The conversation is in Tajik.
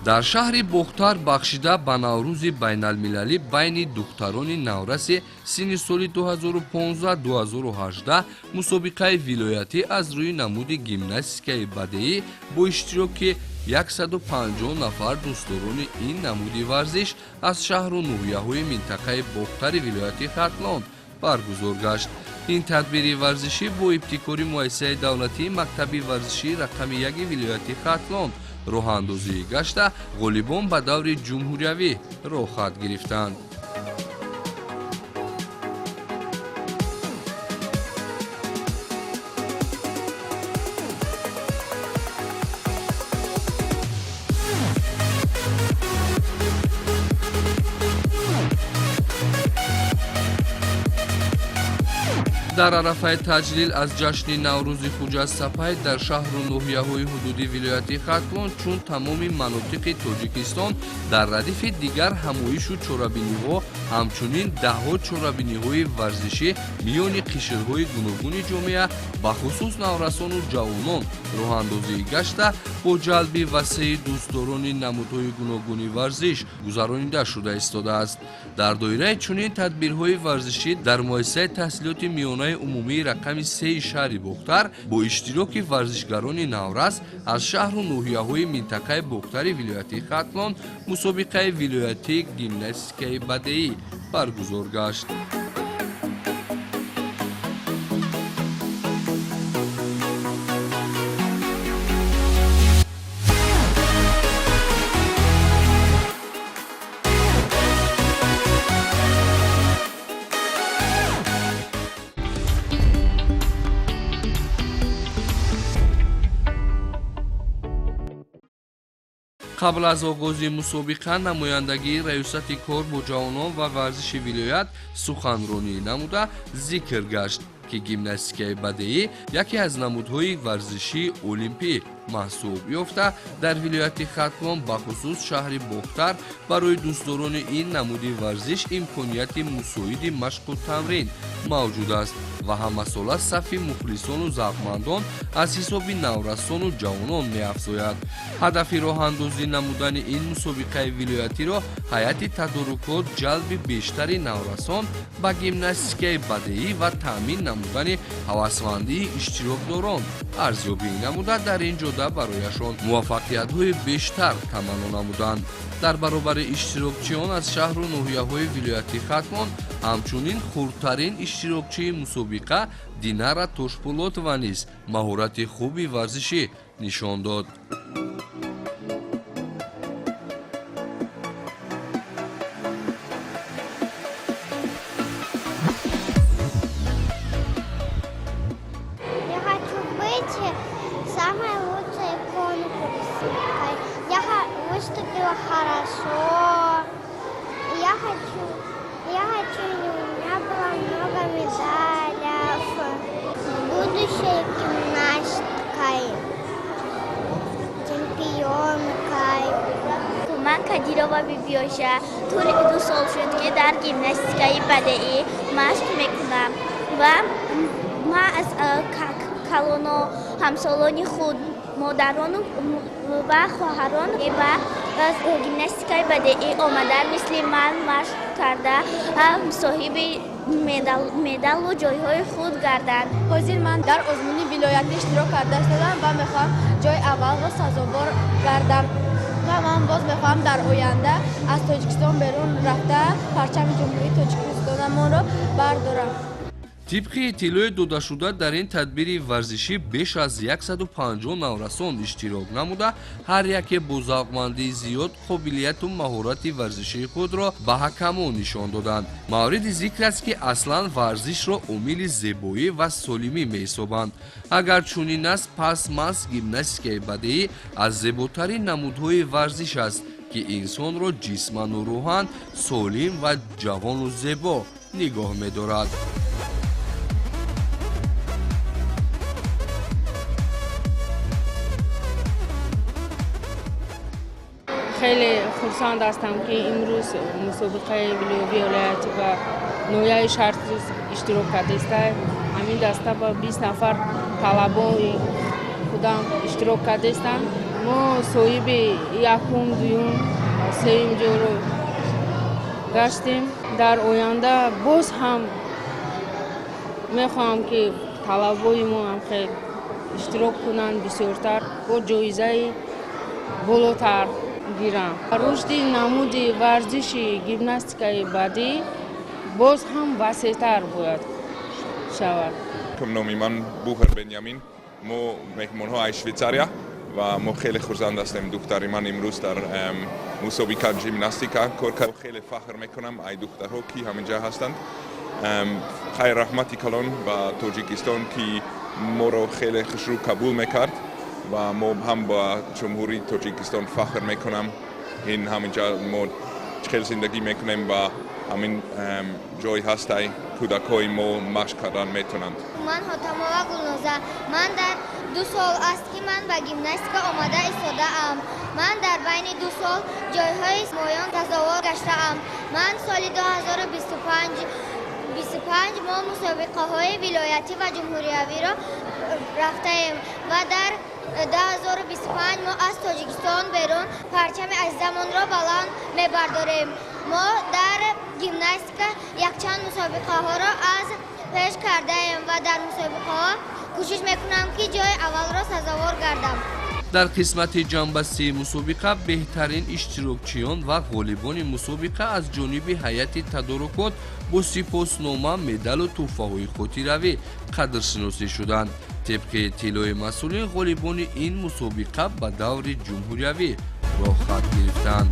Дар шаҳри Бохтар бахшида ба Наврӯзи байналмилалӣ байни духтарони навраси синни соли 2015-2018 мусобиқаи вилоятӣ аз рӯи намуди гимнастикаи бадеӣ бо иштироки 150 нафар дӯстдорони ин намуди варзиш аз шаҳру ноҳияҳои минтақаи Бохтари вилояти Хатлон баргузор гашт. Ин тадбири варзишӣ бо ибтикори муассисаи давлатии мактаби варзишии рақами яки вилояти Хатлон роҳандозӣ гашта, ғолибон ба даври ҷумҳуриявӣ роҳхат гирифтанд. Дар арафаи таҷлил аз ҷашни Наврӯзи Хуҷастсапай дар шаҳру ноҳияҳои ҳудуди вилояти Хатлон, чун тамоми манотиқи Тоҷикистон, дар радифи дигар ҳамоишу чорабиниҳо ҳамчунин даҳҳо чорабиниҳои варзишӣ миёни қишрҳои гуногуни ҷомеа, бахусус наврасону ҷавонон роҳандозӣ гашта, бо ҷалби васеи дӯстдорони намудҳои гуногуни варзиш гузаронида шуда истодааст. Дар доираи чунин тадбирҳои варзишӣ дар муассисаи таҳсилоти миёнаи умумии рақами сеи шаҳри Бохтар бо иштироки варзишгарони наврас аз шаҳру ноҳияҳои минтақаи Бохтари вилояти Хатлон мусобиқаи вилоятии гимнастикаи бадеӣ баргузор гашт. Қабл аз оғози мусобиқа намояндагии раёсати кор бо ҷавонон ва варзиши вилоят суханронӣ намуда, зикр гашт, ки гимнастикаи бадеӣ яке аз намудҳои варзишии олимпӣ маҳсуб ёфта, дар вилояти Хатлон, бахусус шаҳри Бохтар, барои дӯстдорони ин намуди варзиш имконияти мусоиди машқу тамрин мавҷуд аст ва ҳамасола сафи мухлисону завқмандон аз ҳисоби наврасону ҷавонон меафзояд. Ҳадафи роҳандозӣ намудани ин мусобиқаи вилоятиро ҳайати тадорукот ҷалби бештари наврасон ба гимнастикаи бадеӣ ва таъмин намудани ҳавасмандии иштирокдорон арзёбӣ намуда, дар ин ҷода барояшон муваффақиятҳои бештар таманно намуданд. Дар баробари иштирокчиён аз шаҳру ноҳияҳои вилояти Хатлон ҳамчунин хурдтарин иштирокчии мусобиқа Динара Тошпулотова низ маҳорати хуби варзишӣ нишон дод. Я хочу быть самой лучшей конкурсникой. Я выступила хорошо. Я хочу, и у меня было много медалей. Будущей гимнасткой, чемпионкой. Ман Кадирова Бибиёша, тӯли 2 сол шуд, ки дар гимнастикаи бадеӣ машқ мекунам ва ман аз калоно ҳамсолони худ, модарону ва хоҳарон ба гимнастикаи бадеӣ омада, мисли ман машқ карда, соҳиби медалу ҷойҳои худ гарданд. Ҳозир ман дар озмуни вилоятӣ иштирок карда истодам ва мехоҳам ҷои аввалро сазовор гардам ва ман боз мехоҳам дар оянда аз Тоҷикистон берун рафта, парчами Ҷумҳурии Тоҷикистонамонро бардорам. Тибқи иттилои додашуда, дар ин тадбири варзишӣ беш аз 150 наврасон иштирок намуда, ҳар яке бо завқмандии зиёд қобилияту маҳорати варзишии худро ба ҳакамон нишон доданд. Мавриди зикр аст, ки аслан варзишро омили зебоӣ ва солимӣ меҳисобанд. Агар чунин аст, пас маҳз гимнастикаи бадеӣ аз зеботарин намудҳои варзиш аст, ки инсонро ҷисману рӯҳан солим ва ҷавону зебо нигоҳ медорад. Хеле хурсанд ҳастам, ки имрӯз мусобиқаи вилоятӣ ба ноҳияи Шаҳртӯз иштирок кардаиста. Ҳамин даста ба 20 нафар талабои худам иштирок кардаистанд. Мо соҳиби якум, дуюм, сеюм ҷойро гаштем. Дар оянда боз ҳам мехоҳам, ки талабои мо ҳам хел иштирок кунанд, бисёртар бо ҷоизаи болотар гиранд. Рушди намуди варзиши гимнастикаи бадеӣ боз ҳам васеътар бояд шавад. Номи ман Бухер Бенямин. Мо меҳмонҳо аз Швейтсария ва мо хеле хурсанд ҳастем. Духтари ман имрӯз дар мусобиқа ҷимнастика кор кард. Хеле фахр мекунам ай духтарҳо, ки ҳаминҷа ҳастанд. Хайр, раҳмати калон ба Тоҷикистон, ки моро хеле хушрӯ қабул мекард, ва мо ҳам ба Ҷумҳурии Тоҷикистон фахр мекунам. Ин ҳаминҷа мо хел зиндагӣ мекунем ва ҳамин ҷой ҳастай, кӯдакҳои мо машқ кардан метавонанд. Ман Ҳотамова Гулноза. Ман дар 2 сол аст, ки ман ба гимнастика омада истодаам. Ман дар байни 2 сол ҷойҳои намоён сазовор гаштаам. Ман соли 2025 25 мо мусобиқаҳои вилоятӣ ва ҷумҳуриявиро рафтаем ва дар 2025 мо аз Тоҷикистон берун парчами азизамонро баланд мебардорем. Мо дар гимнастика якчанд мусобиқаҳоро аз пеш кардаем ва дар мусобиқаҳо кӯшиш мекунам, ки ҷои аввалро сазовор гардам. Дар қисмати ҷамъбастии мусобиқа беҳтарин иштирокчиён ва ғолибони мусобиқа аз ҷониби ҳайати тадорукот бо сипоснома, медалу тӯҳфаҳои хотиравӣ қадршиносӣ шуданд. Тибқи иттилои масъулин, ғолибони ин мусобиқа ба даври ҷумҳуриявӣ роҳхат гирифтанд.